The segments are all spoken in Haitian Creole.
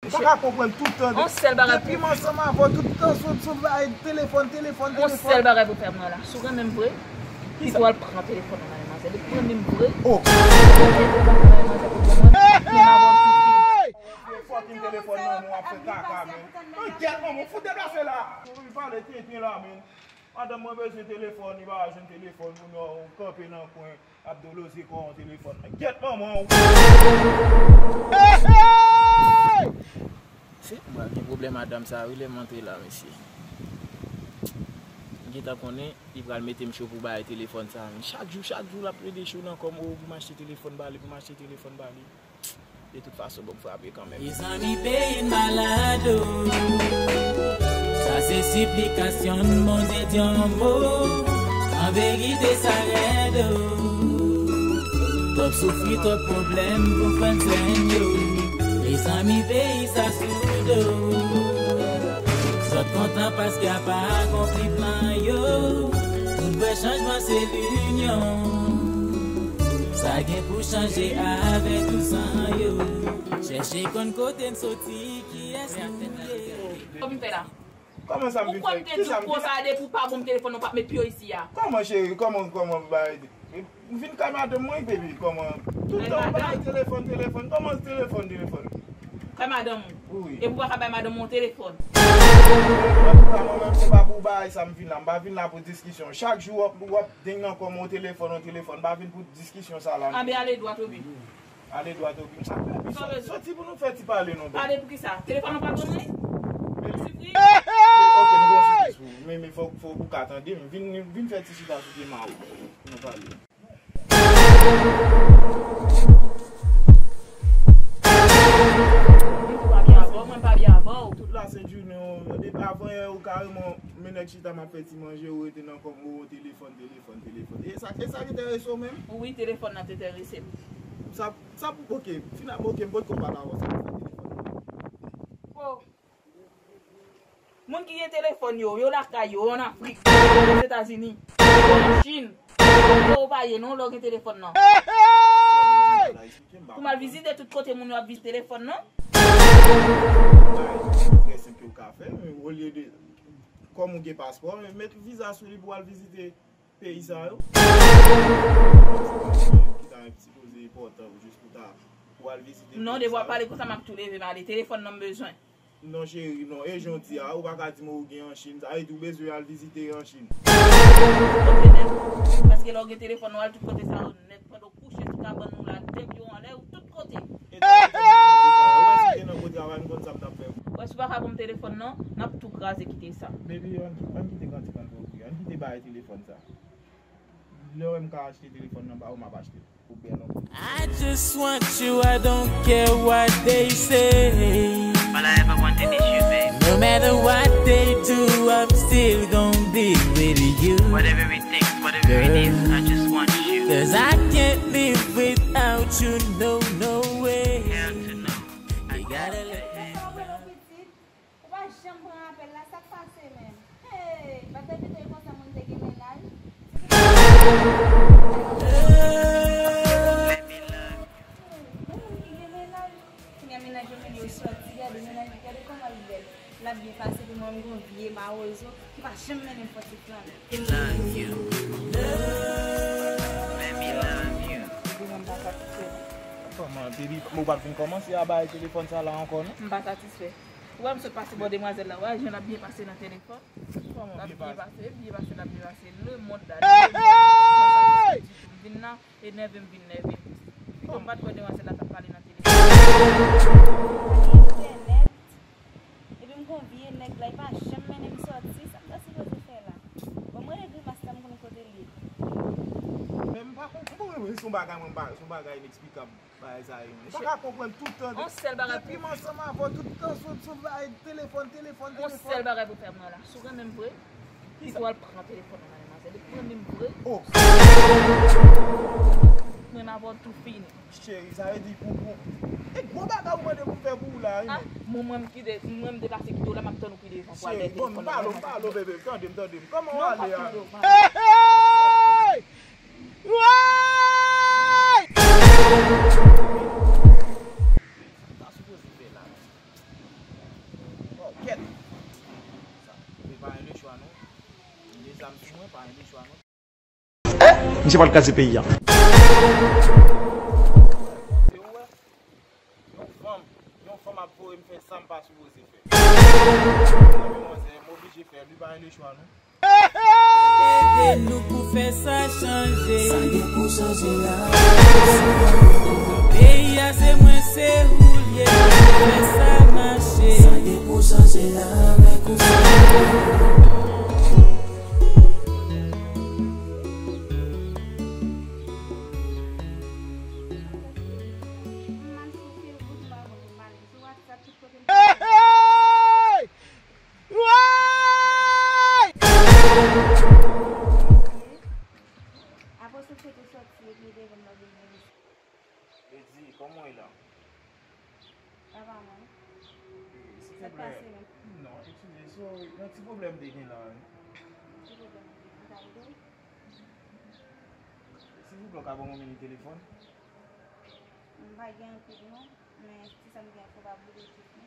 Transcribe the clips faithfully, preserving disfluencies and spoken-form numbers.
Ou pa ka konprann tout tan. On sèl bagay pou. Depi m ansanm avè w, tout tan se, se bay telefòn, telefòn, telefòn. On sèl bagay pou fè mwen la. Si w renmen m vre, pito w al pran telefòn nan men manzè. Depi w renmen m vre, oh, pito w al pran telefòn nan men manzè pou ban mwen. Hey, hey! Fucking telefòn nan men w ap fè kaka, men. Mwen gèt manman, fout deplase la. Ou vin pale tenten la, men. Madanm mwen bezwen telefòn, li pa jwenn telefòn, kounye a ou kanpe nan kwen, ap doloze kò w an telefòn. Gyèt manman w. Hey, hey! Se, m pral gen pwoblèm madanm sa wi lè m antre la, mesye. M gentan konnen li pral mete m cho pou bay telefòn sa, men chak jou, chak jou l ap plede cho nan kò m, o, pou m achte telefòn ba li, pou m achte telefòn ba li. De tout fason, bon, m frape kanmenm. Mezanmi, peyi n malad, o. Sa se siplikasyon n, Bondye di yon mo. An verite, sa rèd, o. Twòp soufri, twòp pwoblèm pou fann sèn yo. Mezanmi, peyi sa sou do. Zòt kontan paske apa akonpli plan yo. Moun vre chanjman se linyon. Sa gen pou chanje avèk tou san yo. Chèche konn kote n soti, kiyès nou ye. Sa w vin fè la? Kòman sa m vin fè? Ou kwè m te di w konsa depi w pa ban m telefòn nan, w p ap met pye w isi a. Kòman, cheri? Kòman, kòman, bay? M vin kay madanm mwen, baby. Kòman? Tout tan w bay telefòn, telefòn. Kòman telefòn, telefòn? Kay madanm ou? Wi. Epi w pa ka bay madanm ou yon telefòn? Antouka, mwen menm, se pa pou bagay sa m vin la. M pa vin la pou diskisyon. Chak jou w ap, w ap deng nan kò m, yon telefòn, yon telefòn. M pa vin pou diskisyon sa la, non. Anben, ale dwat, obi. Ale dwat, obi. Sa fè pi sòti pou nou fè ti pale, non, baby. Pale pou kisa? Telefòn nan pa ban mwen? Baby. Sipri? Ok, m gon sipris pou ou. Men, men fòk, fòk ou ka tande m. Vin, vin fè ti chita sou pye ma ou. Nou pale. Mwen pa byen avè w, mwen pa byen avè w. Tout la sent jounen, depi avan yè, ou kareman, men nèg chita m ap fè ti manje, ou rete nan kò m, ou telefòn, telefòn, telefòn. E sa, e sa ki enterese w menm? Wi, telefòn nan te enterese m. Sa, sa pou, ok, fina, ok, m potko pale avè w, sa pou fè telefòn nan. Bon. Moun ki gen telefòn yo, yo lakay yo, yo ann Afrik, yo Ozetazini, yo an Chin. Kote ou pa ye non, lè w gen telefòn nan. Pou m al vizite tout kote moun yo ap vizite telefòn nan. Trè senp ke w ka fè, men olye de, kòm ou gen paspò, men met viza sou li pou w al vizite peyi sa yo. Ki ta sipoze enpòtan jis pou ta, pou al vizite peyi sa yo. Non, depi w ap pale konsa, m ap tou leve m ale. Telefòn nan m bezwen. Non, cheri, non. E jan w di a, ou pa ka di m ou gen an Chin. Sa vle di ou bezwen al vizite an Chin. Tout kote nèt. Paske lè w gen telefòn, ou al tout kote sa yo nèt. Pandan w kouche sou kabann ou la, dèk yo anlè, ou tout kote. E telefòn nan nan kote a, ou wè si te nan kote a, ou pa vin konn sa m t ap fè. Wè, si w pa ka ban m telefòn nan, n ap tou kraze kite sa. Baby, ann, ann kite kantik an twò kriye. Ann kite bagay telefòn sa. Lè w wè m ka achte telefòn nan ba ou, m ap achte l. Pou byen lontan. I just want you, I don't care what they say. All I ever wanted is you, babe. No matter what they do, I'm still gonna be with you. Whatever it takes, whatever it is, I just want you. 'Cause I can't live without you, no, no way. Hell to no. You gotta let me know. Ou pa janm pran apèl la, sa k pase menm? Hey, pa t envite l konsa moun te gen mennaj. Bon, moun ki gen mennaj, kounye a mennaj yo mennen yo sòti, gade mennaj, gade kòman l bèl. L ap byen pase, pou mwen, m gon vye mawozo ki pa janm mennen m fè ti flann. Love you. Love. Let me love you. Epi mwen, m pa satisfè. Kòman, baby, ou p ap vin kòmanse a bay telefòn sa la ankò, non? M pa satisfè. Ou wè m sot pase bò demwazèl la, ou wè jan l ap byen pase nan telefòn. L ap byen pase, byen pase, l ap byen pase. Lemonn la, lemonn. Mwen santi sa ditou. M vin la, e nève m vin nève. Pito m pa t kwè demwazèl la t ap pale nan telefòn. Entènèt. Epi m gon vye nèg la, li pa janm mennen m sòti. Sa m ta sipoze fè la? Bon, mwen rele Grimas la, m konnen kote l ye. Men m pa konprann, se yon bagay, mwen pa, se yon bagay ineksplikab. Bagay sa yo. Ou pa ka konprann tout tan. On sèl bagay pou. Depi m ansanm avè w, tout tan se, se bay telefòn, telefòn, telefòn. On sèl bagay pou fè mwen la. Si w renmen m vre, pito w al pran telefòn nan men manzè. Depi w renmen m vre. Oh. Mwen avè w tou fini. Cheri, sa vle di pou, pou. E gwo bagay ou mande pou m fè pou ou la, wi. Ah, mwen, mwen m kite, mwen m deplase kite w la, m ap tann ou pi devan pou al dèyè telefòn nan men manzè. Cheri, bon, m pale w, m pale w, bebe, tande m, tande m. Kòman w ale a? Non, m p ap tande w, m ale. Hey, hey! Woy! Sa sipoze fè la. Zam sou mwen, pa gen de chwa non. Misye pral kraze peyi a. Se ou wè? Yon fanm, yon fanm ap voye m fè sa m pa sipoze fè. Manzè, m oblije fè l, li pa gen de chwa non. Ede nou pou fè sa chanje. Sa gen pou chanje la. Peyi a se mwen, se ou l ye. Fè sa mache. Sa gen pou chanje la, men kou sa. Hey! Woy! Apre sou foto sòti epi devan mwen vin vin isi. Lady, kòman w ye la? Sa va, man? Sa k pase menm? Non, eskize, so, yon ti pwoblèm te gen la, wi. Ki pwoblèm? Mwen ka ede w? Silvouplè, w ka ban mwen yon telefòn? M pa gen anpil, non. Men ti sa m gen, fò pa boule tout, non.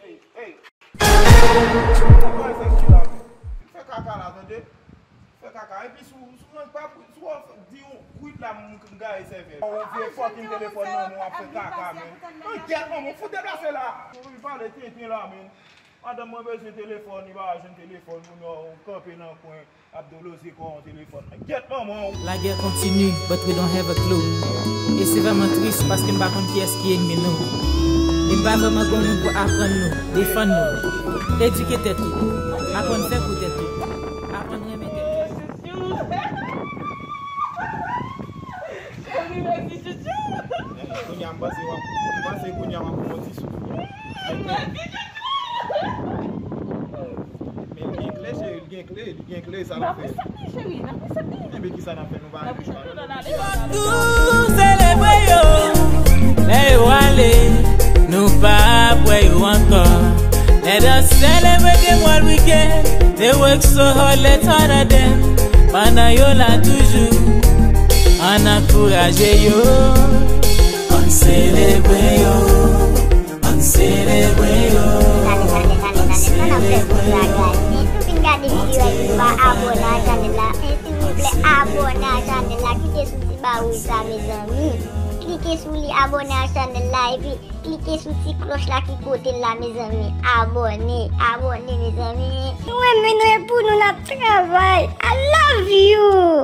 Hey, hey. Fè kaka la, tande. Fè kaka. Epi sou, sou mwen pa, sou w di yon kwit la, m, m gaye sèvèl. Yon vye fucking telefòn nan men w ap fè kaka, men. Men gyèt manman, fout deplase la. Ou vin pale tenten la, men. Madanm mwen bezwen telefòn, li pa jwenn telefòn, kounye a w kanpe nan kwen, ap doloze kò w an telefòn. Gyèt manman w. La guerre continue, but we don't have a clue. E se vrèman tris paske m pa konn kiyès ki enmi nou. E m pa vrèman gen moun pou aprann nou, defann nou. Edike tèt ou, aprann fè pou tèt ou, aprann renmen tèt ou. Cheri, mèsi, chouchou. Kounye a, m panse w ap, m panse kounye a w ap pran yon ti souf. Mèsi, chouchou. Men li gen kle, cheri, li gen kle, li gen kle, sa n ap fè? N ap resèt li, cheri, n ap resèt li. Enben, kisa n ap fè? Nou pa gen chwa, non? Fòk nou selebre yo. Lè yo ale, nou p ap wè yo ankò. Let us celebrate them while we can. They work so hard, let's honor them. Pandan yo la toujou, ann ankouraje yo. Ann selebre yo. Ann selebre yo. Tande, tande, tande, tande. Sa n ap fè pou bagay? Si w fin gade videyo a epi w pa abòne a chanèl la, men silvouplè, abòne a chanèl la. Klike sou ti ba wouj la, mezanmi. Klike sou li, abòne a chanèl la, epi klike sou ti klòch la ki kote l la, mezanmi. Abòne, abòne, mezanmi. Nou renmen nou, e pou nou n ap travay. I love you.